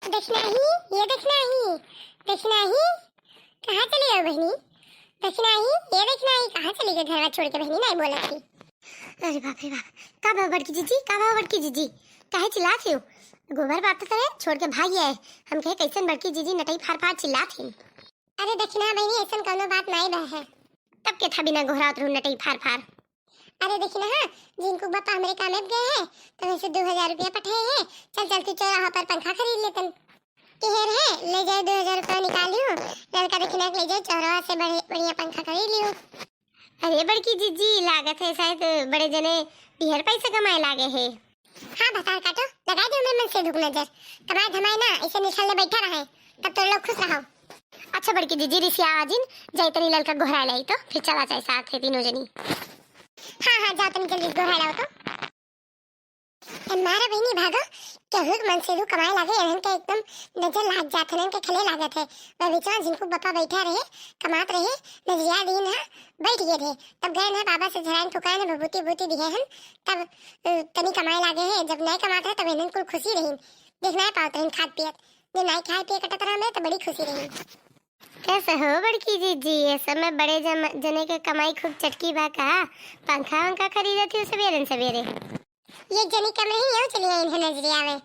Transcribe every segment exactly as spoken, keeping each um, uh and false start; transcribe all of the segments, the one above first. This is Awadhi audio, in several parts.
दखिनही, ए दखिनही, दखिनही, कहाँ चली गयो बहिनी? दखिनही, ए दखिनही, कहाँ चली गयो घरवा छोड़ के बहिनी, नाहीं बोलत ही। अरे बाप रे बाप, का भा बड़की जीजी, का भा बड़की जीजी, काहे चिल्लात हो? गोबर बात करे, छोड़ के भाग आए। हम कहे, "कैसन बड़की जीजी नटई फार फार चिल्लात ही?" अरे दखिनहा बहिनी, ऐसन कौनो बात नाई बा है। तब के था बिना गोहरात रहू नटई फार फार? अरे दखिनहा, झिनकू बापा हमरे कामे पे गए हैं, तो वैसे दो हजार रुपया पठाए हैं, चल चल तू चौराहा पर पंखा खरीद लेतन। के हेर है, ले जाए दो हजार रुपया निकालियो, लड़का दखिनहा के ले जाए चौराहा से बढ़ि-, बढ़िया पंखा खरीद लियो। अरे बड़की जीजी, लागत है शायद बड़े जने ढेर पैसा कमाए लागे है। हाँ भतार काटो, लगाए दे हमरे मनसेधू क नजर। कमाए धमाए ना, ऐसे निठल्ले बैठा रहे, तब तो लोग खुश रहो। अच्छा बड़की जीजी, रिसियावा जिन, जाई तनी ललका गोहराए लाई तो फिर चला जाए साथ है तीनों जनी। हाँ हाँ, जाओ तनी जल्दी गोहराए लाओ तो। ए मारा बहिनी भागो, केहू के मनसेधू कमाए लागे, एहन के एकदम नजर लाग जात है, एहन के खले लागत है। वह बिचवा झिनकू बप्पा बैठा रहे, कमात रहे, नजरिया दीन है, बैठ गए रहे। तब गए हैं बाबा से झराइन फुकाए हैं, भभूति भूति दिए हैं, तब, अ, तनी कमाए लागे हैं। जब नाई कमात रहे तब इन्हन कुल खुशी रही, देख नाई पावत रही खात पियत। जब नाई खाए पिए कटत रहा में तो बड़ी खुशी रही। कैसे हो बड़की जीजी, ये समय बड़े जम-, जने के कमाई खूब चटकी बा का? पंखा वंखा खरीदत ही सवेरे सवेरे। ये जनी कम रही, यो चली आई इन्हें नजरिया में।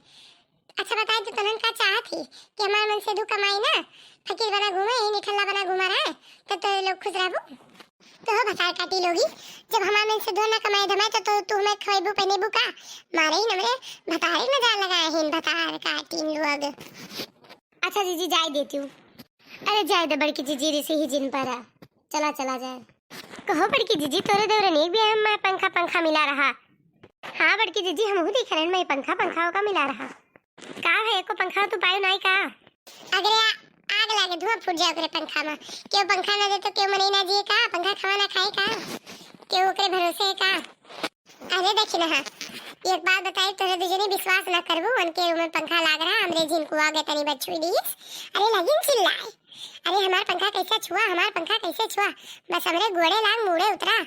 अच्छा बताए तो तनन का चाहत ही कि हमार मनसेधू कमाई ना, फकीर बना घूमे, निठल्ला बना घूमा रहा है, तब तो लोग खुश रहबो। तो हो भतार काटी लोगी, जब हमार मनसेधू ना कमाए धमाए तो, तो तू हमें खवेबू पहनेबू का? मारे ही नमरे भतारे नजर लगाए हैं भतार काटी लोग। अच्छा जीजी, जाए देती हूँ। अरे जाए दे बड़की जीजी, रिसी ही जिन पर आ। चला, चला जाए। कहो बड़की जीजी, तोरे देवरनी के बियाह में पंखा, पंखा मिला रहा। हाँ बड़की जीजी, हमहू देख रहे हैं, मैं पंखा, पंखा ओका मिला रहा। का है, एको पंखा तू पायो नाई का? अगरे आ-, आग लागे, धुआं फूट जाए ओकरे पंखा में। केहू पंखा ना दे तो केहू मनई ना जिए का? पंखा खावा ना खाए का? केहू ओकरे भरोसे है का? अरे देखी ना, हाँ, एक बात बताई, तोरे दुजनी विश्वास ना करबू, उनके उमर पंखा लाग रहा, हमरे झिनकुआ के तनी बच्चू दीस। अरे लगिन चिल्लाए, "अरे हमार पंखा कैसे छुआ, हमार पंखा कैसे छुआ?" बस हमरे गोड़े लाग मुड़े उतरा,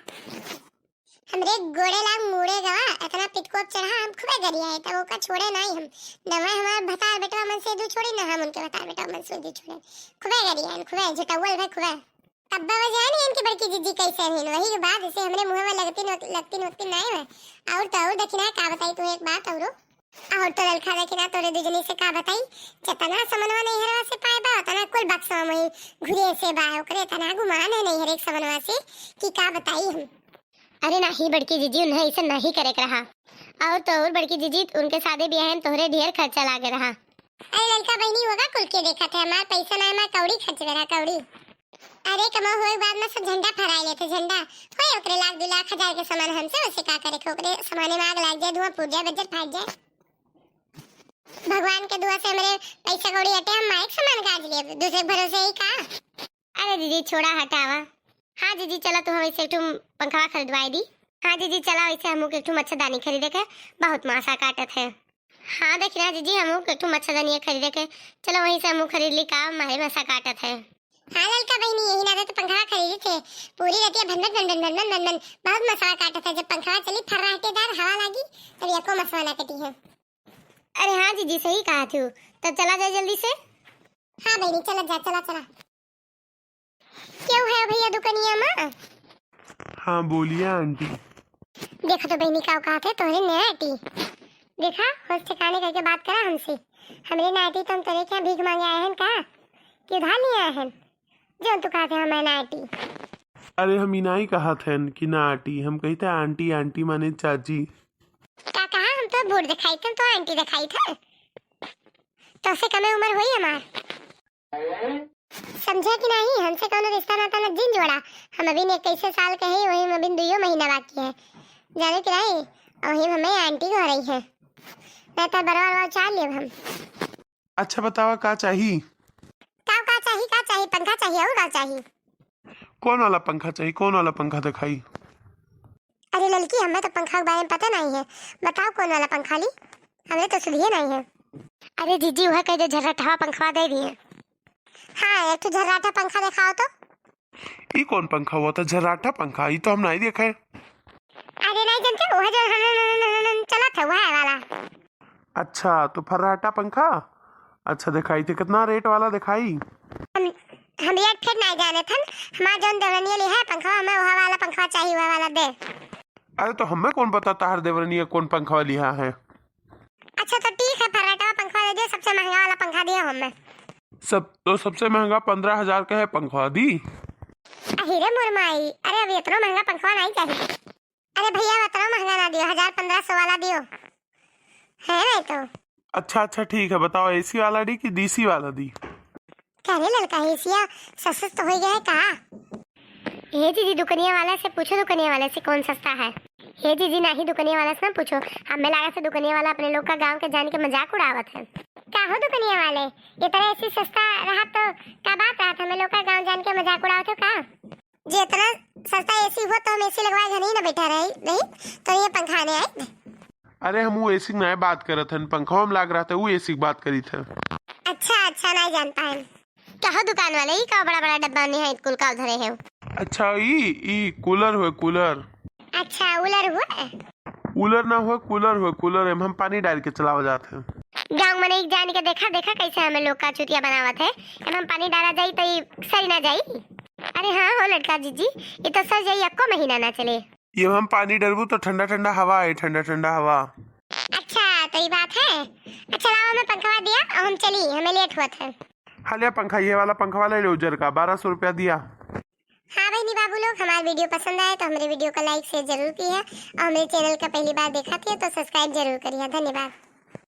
हमरे गोड़े लाग मुड़े गवा, इतना पिटकोप चढ़ा, हम खूबे गरियाए, तब ओका छोड़े नाई हम। नवा हमार भतार बेटवा मनसेधू छोड़ी, ना हम उनके भतार बेटवा मनसेधू छोड़े। खूबे गरियाए, खूबे झुटौल भे, खूबे। तब बाबा जान गए इनके बड़की जीजी कैसे रहीन, वही के बाद से हमरे मुँह में लगतीन वक-, लगतीन वक्तीन नाई है। और तो और दखिना का बताई तू एक बात औरो। और तो ललका दखिना तोरे दुजनी से का बताई, जतना समनवा नैहरवा से पाए बा, उतना कुल बक्सवा में घुरे से बा, ओकरे तना गुमान है नैहरे के समनवा से कि का बताई हम। अरे नाही बड़की जीजी, उन्हें ऐसा नहीं करे के रहा। और तो और बड़की जीजी, उनके शादी ब्याह में तोहरे ढेर खर्चा लागे रहा। अरे ललका बहिनी होगा कुल के देखत है, हमार पैसा ना, हमार कौड़ी खर्च करा, कौड़ी। अरे कमा हुए के बाद में सब झंडा फहराए लेते, झंडा। होए ओकरे लाख दो लाख हजार के सामान हमसे, उसे का करे के, ओकरे सामाने में आग लाग जाए, धुआं फूट जाए, बज्जर फाट जाए। भगवान के दुआ से हमरे पैसा कौड़ी अटे, हम माइक सामान गाज लेब, दूसरे के भरोसे ही का? अरे दीदी छोड़ा हटावा। हाँ जीजी चला तू हम ऐसे एक ठो पंखवा खरीदवाई दी। हाँ जीजी चला वैसे हमहू के एक ठो मच्छरदानी खरीदे के, बहुत मासा काटत है। हाँ देखी ना जीजी, हमहू के एक ठो मच्छरदानिया खरीदे के, चलो वहीं से हमहू खरीद ली, का मारे मसा काटत है। हाँ ललका बहिनी, यही नाते तो पंखवा खरीदी थे, पूरी रतिया भन भन भन भन भन भन भन भन, बहुत मसा काटत है। जब पंखवा चली फर्राटेदार हवा लागी, तब एको मसवा ना कटी है। अरे हाँ जीजी सही कहा थी, तब चला जाए जल्दी से। हाँ बहिनी चला जा, चला चला। क्यों है भैया दुकनिया में? हाँ बोलिए आंटी। देखा तो बहिनी का कहा थे तोहरे नया आंटी। देखा होश ठिकाने करके बात करा हमसे। हमरे नया आंटी तो हम तोरे क्या भीख मांगे आए हैं का, कि उधार लिए आए हैं? जो तू कहा थे हमारे नया आंटी। अरे हम इनाई कहा थे कि ना आंटी, हम कही थे आंटी, आंटी माने चाची। का कहा हम तो बूढ़ दिखाई थे, हम तो आंटी दिखाई थे। तो से कमे उम्र हुई हमार। समझे कि नहीं, हमसे कौनो रिश्ता नाता न जिन जोड़ा। हम अभी इक्कीस साल के हैं, वही में अभी दुइयो महीना बाकी है, जाने कि नहीं। वही में हमें आंटी हो रही है, नहीं तो बरवा बरवा चाल लेब हम। अच्छा बतावा का चाही? का, का चाही, का चाही? पंखा चाही और का चाही? कौन वाला पंखा चाही, कौन वाला पंखा दिखाई? अरे ललकी, हमें तो पंखा के बारे में पता नहीं है, बताओ कौन वाला पंखा ली, हमरे तो सुधिए नहीं है। अरे जीजी, वह कह दे झर्राठवा पंखवा दे दिए। हाँ, एक ठो झर्राठा पंखा दिखाओ तो। ई कौन पंखा हुआ था, झर्राठा पंखा? ई तो हम नहीं देखे। अरे नहीं जानते, वह जो हन, हन, हन, हन, हन चलत है, वह वाला। अच्छा, तो फर्राटा पंखा? अच्छा देखाई थे, कितना रेट वाला देखाई? हम, हम रेट फेट नाहीं जाने थन, हमार जौन देवरनिया लिहा है पंखवा, हमें वह वाला पंखवा चाहिए, वह वाला दे। अरे तो हमें कौन पता तहार देवरनिया कौन पंखवा लिहा है? अच्छा तो ठीक है, फर्राटा वाला पंखवा दे दियो, सबसे महंगा वाला पंखा दियो हमें। सब तो सबसे महंगा पन्द्रह हजार का है पंखवा दी। अहिरे मोर माई, अरे अब इतना महंगा पंखवा नाहीं चाहिए। अरे भैया, इतना महंगा ना दियो, हजार पन्द्रह सौ वाला दियो, है नाहीं तो। अच्छा अच्छा ठीक है, बताओ एसी वाला दी कि डीसी वाला दी? का रे ललका, एसिया सस्ता तो होइ गया है का? हे जीजी, दुकनिया वाला से पूछो, दुकनिया वाले से कौन सस्ता है। हे जीजी, नाहीं दुकनिया वाला से ना पूछो, हमें लागा से दुकनिया वाला अपने लोग का गाँव के जान के मजाक उड़ावत है। का हो दुकनिया वाले, इतना एसी सस्ता रहा तो का बात रहा था, हमें लोग का गाँव जान के मजाक उड़ावत हो का? जे इतना सस्ता एसी हुआ तो हम एसी लगवाए घर ही ना बैठा रही, नहीं तो ये पंखा आने आए। अरे हम वो एसी की नाहीं बात करत हन, पंखवा में लाग रहा था, वो एसी की बात करी था। अच्छा अच्छा, नाहीं जानता है। का हो दुकान वाले, ई का बड़ा बड़ा डब्बा में है, कुल का धरे है? अच्छा ई, ई कूलर हुए, कूलर। अच्छा, उलर हुए? उलर ना हुए, कूलर हुए, कूलर। एम हम पानी डाल के चलावा जात है। गाँव में एक जान के देखा, देखा कैसे हमें लोग का चूतिया बनावत है। एम हम पानी डाला जाई तो ई सरी ना जाई। अरे हाँ हो लड़का जीजी, ये तो सर जाई, अक्को महीना ना चले। ये हम पानी डरबू तो ठंडा ठंडा हवा है, ठंडा ठंडा हवा। अच्छा तो ये बात है। अच्छा लाओ, हमें पंखवा दिया और हम चली, हमें लेट हुआ था। हाँ लिया पंखा, ये वाला पंखवा ले लो उजर का, बारह सौ रुपया दिया। हाँ बहनी बाबू लोग, हमारा वीडियो पसंद आए तो हमारे वीडियो को लाइक शेयर जरूर की है और हमारे चैनल का पहली बार देखा थे तो सब्सक्राइब जरूर करिए। धन्यवाद।